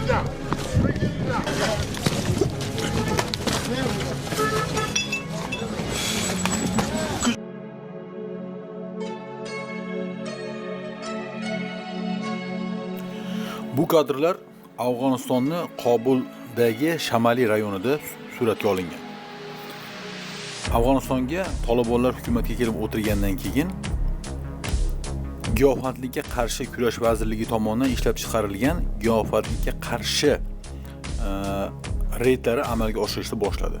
Bu kadrlar Afg'onistonni Qobuldagi Shamali rayonida suratga olingan. Afg'onistonga Tolibonlar hukumatga kelib o'tirgandan keyin giyohvandlikka qarshi kurash vazirligi tomonidan ishlab chiqarilgan giyohvandlikka qarshi reydlari amalga oshirishni boshladi.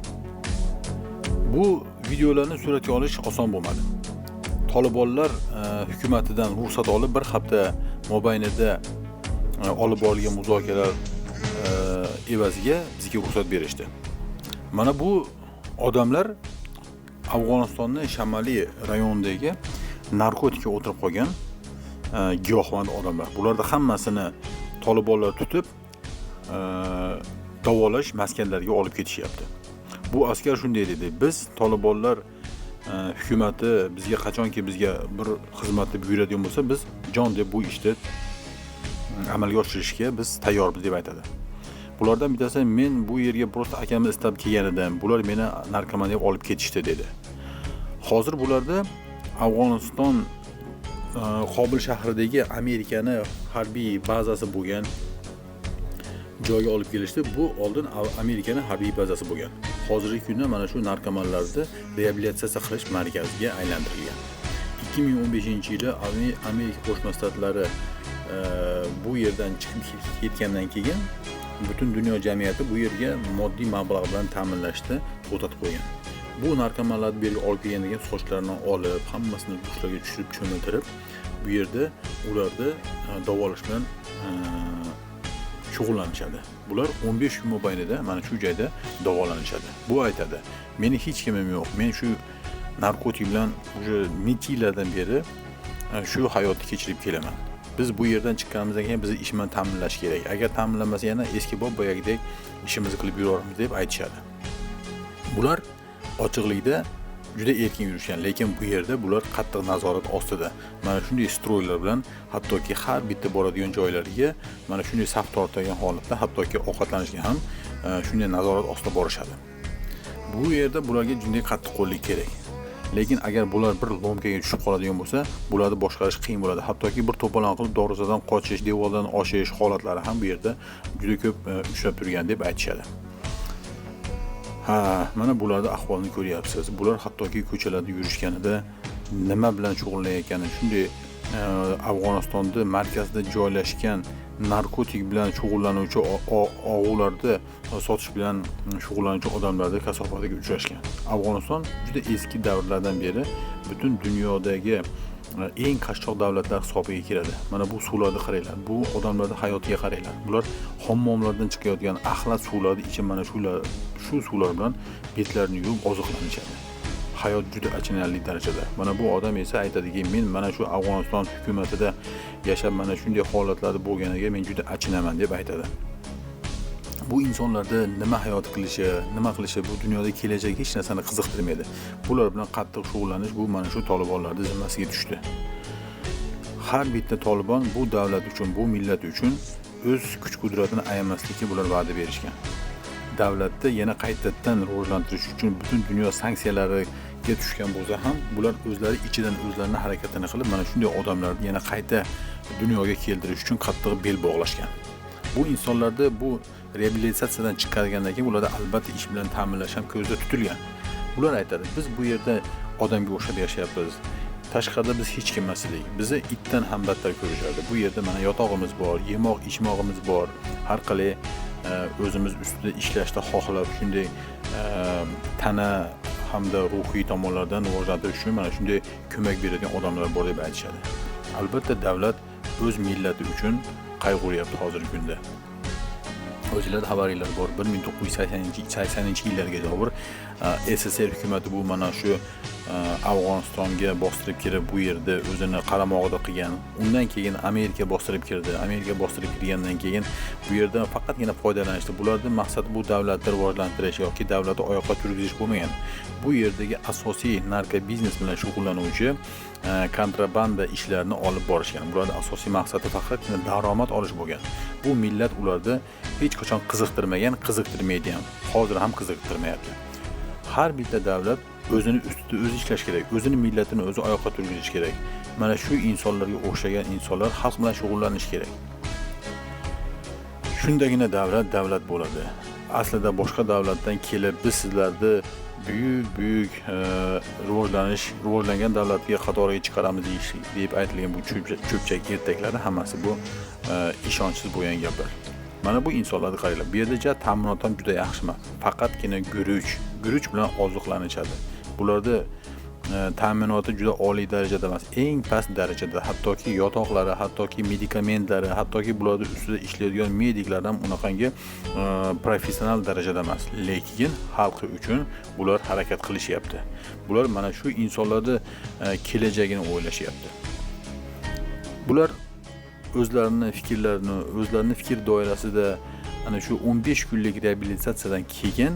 Bu videolarni suratga olish oson bo'lmadi. Tolibonlar hukumatidan ruxsat olib bir hafta mobaynida olib borilgan muzokaralar evaziga bizga ruxsat berishdi. Mana bu odamlar Afg'onistonni Shamali rayonidagi narkotikka o'tirib qolgan giyohvand odamlar. Bularni hammasini tolibonlar tutib davolash maskanlariga olib ketishyapti. Bu askar shunday dedi: "Biz tolibonlar hukumati bizga qachonki bizga bir xizmatni buyuradigan bo'lsa, biz jon deb bu ishni amalga oshirishga biz tayyormiz" deb aytadi. Bulardan bittasi men bu yerga просто akamni istab kelgan edim. Bular meni narkoman deb olib ketishdi dedi. Hozir bularda Afg'oniston Qobul shahridagi Amerikani harbiy bazasi bo'lgan joyga olib kelishdi. Bu oldin Amerikani harbiy bazasi bo'lgan. Hozirgi kunda mana shu narkomanlarni reabilitatsiya qilish markaziga aylantirilgan. 2015-yili Amerika Qo'shma Shtatlari bu yerdan chiqib ketgandan keyin butun dunyo jamiyati bu yerga moddiy mablag' bilan ta'minlashni to'xtatib qo'ygan. Bu narkomanlarni bu yerga olib kelgandan keyin sochlarini olib, hammasini dushlarga tushirib, cho'miltirib, bu yerda ularni davolash bilan shug'ullanishadi. Bular 15 kun mobaynida mana shu joyda davolanishadi. Bu aytadi: "Meni hech kimim yo'q. Men shu narkotik bilan уже necha yillardan beri shu hayotni kechirib kelaman. Biz bu yerdan chiqqanimizdan keyin bizni ish bilan ta'minlash kerak. Agar ta'minlamasa yana eski bob boyagidek ishimizni qilib yuraveramiz" deb aytishadi. Bular ochiqlikda juda erkin yurishgan, lekin bu yerda bular qattiq nazorat ostida. Mana shunday stroylar bilan hattoki har bitta boradigan joylariga mana shunday saf tortgan holatda hattoki ovqatlanishga ham shunday nazorat ostida borishadi. Bu yerda bularga juda qattiqqo'llik kerak. Lekin agar bular bir lomkaga tushib qoladigan bo'lsa, bularni boshqarish qiyin bo'ladi. Hattoki bir to'polon qilib darvozadan qochish, devordan oshish holatlari ham bu yerda juda ko'p uchrab turgan deb aytishadi. Ha, mana bularni ahvolini ko'ryapsiz. Bular hattoki ko'chalarda yurishganida nima bilan shug'ullanayotgani, shunday Afg'onistonda markazida joylashgan narkotik bilan shug'ullanuvchi og'ularni sotish bilan shug'ullanuvchi odamlarni kasofatiga uchrashgan. Afg'oniston juda eski davrlardan beri butun dunyodagi eng qashshoq davlatlar hisobiga kiradi. Mana bu suvlarni qaranglar, bu odamlarning hayotiga qaranglar. Bular hammomlardan chiqayotgan axlat suvlarni ichib mana shu suvlar bilan betlarini yuvib oziqlanishadi. Hayot juda achinarli darajada. Mana bu odam esa aytadiki, men mana shu Afg'oniston hukumatida yashab mana shunday holatlarda bo'lganiga men juda achinaman deb aytadi. Bu insonlarda nima hayot qilishi, nima qilishi, bu dunyoda kelajagi hech narsani qiziqtirmaydi. Bular bilan qattiq shug'ullanish bu mana shu tolibonlarning zimmasiga tushdi. Har bitta tolibon bu davlat uchun, bu millat uchun o'z kuch-qudratini ayamaslikka bular va'da berishgan. Davlatni yana qaytadan rivojlantirish uchun butun dunyo sanksiyalariga tushgan bo'lsa ham, bular o'zlari ichidan o'zlarini harakatini qilib, mana shunday odamlarni yana qayta dunyoga keltirish uchun qattiq bel bog'lashgan. Bu insonlarda bu reabilitatsiyadan chiqqandan keyin ularda albatta ish bilan ta'minlash ham ko'zda tutilgan. Bular aytadi: "Biz bu yerda odamga o'xshab yashayapmiz. Tashqarida biz hech kim emas edik. Bizni itdan ham battar ko'rishardi. Bu yerda mana yotog'imiz bor, yemoq, ichmog'imiz bor. Har qalay o'zimiz ustida ishlashni xohlab shunday tana hamda ruhiy tomonlardan rivojlantirish uchun mana shunday ko'mak beradigan odamlar bor" deb aytishadi. Albatta davlat o'z millati uchun qayg'uryapti hozirgi kunda. O'zingizlarda xabaringlar bor. 1980-yillarga bir SSR hukumati bu mana shu Afg'onistonga bostirib kirib, bu yerda o'zini qaramog'ida qilgan. Undan keyin Amerika bostirib kirdi. Amerika bostirib kirgandan keyin bu yerda faqatgina foydalanishdi. Bularning maqsadi bu davlatni rivojlantirish yoki davlatni oyoqqa turg'izish bo'lmagan. Bu yerdagi asosiy narkobiznes bilan shug'ullanuvchi kontrabanda ishlarini olib borishgan. Bularning asosiy maqsadi faqatgina daromad olish bo'lgan. Bu millat ularni hech qachon qiziqtirmagan, qiziqtirmaydi ham. Hozir ham qiziqtirmayapti. Har bitta davlat o'zini ustida o'zi ishlash kerak, o'zini millatini o'zi oyoqqa turg'izish kerak. Mana shu insonlarga o'xshagan insonlar xalq bilan shug'ullanishi kerak. Shundagina davlat davlat bo'ladi. Aslida boshqa davlatdan kelib biz sizlarni buyuk rivojlangan davlatga qatoriga chiqaramiz deb aytilgan bu cho'pchak ertaklari hammasi bu ishonchsiz bo'lgan gaplar. Mana bu insonlarni qaranglar. Bu yerda ta'minot ham juda yaxshi emas. Faqatgina guruch bilan oziqlanishadi. Bularda ta'minoti juda oliy darajada emas, eng past darajada. Hattoki yotoqlari, hattoki medikamentlari, hattoki bularni ustida ishlaydigan mediklar ham unaqangi professional darajada emas. Lekin xalqi uchun bular harakat qilishyapti. Bular mana shu insonlarni kelajagini o'ylashyapti. Bular o'zlarini fikrlarini, o'zlarini fikr doirasida ana shu 15 kunlik reabilitatsiyadan keyin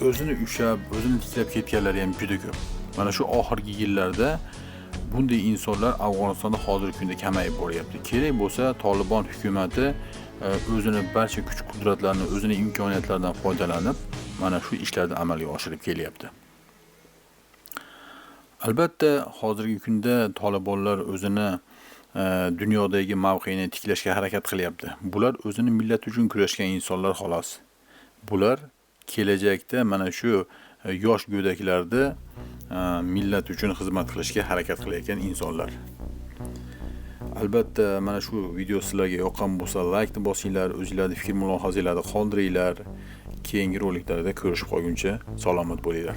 o'zini ushlab, o'zini tiklab ketganlari ham juda ko'p. Mana shu oxirgi yillarda bunday insonlar Afg'onistonda hozirgi kunda kamayib boryapti. Kerak bo'lsa, Tolibon hukumati o'zini barcha kuch-qudratlarini, o'zini imkoniyatlaridan foydalanib, mana shu ishlarni amalga oshirib kelyapti. Albatta, hozirgi kunda Tolibonlar o'zini dunyodagi mavqeini tiklashga harakat qilyapti. Bular o'zini millati uchun kurashgan insonlar xolos. Bular kelajakda mana shu yosh go'daklarni millat uchun xizmat qilishga harakat qilayotgan insonlar. Albatta, mana shu video sizlarga yoqqan bo'lsa, laykni bosinglar, o'zingizlarning fikr mulohazalaringizni qoldiringlar. Keyingi roliklarda ko'rishib qolguncha salomat bo'linglar.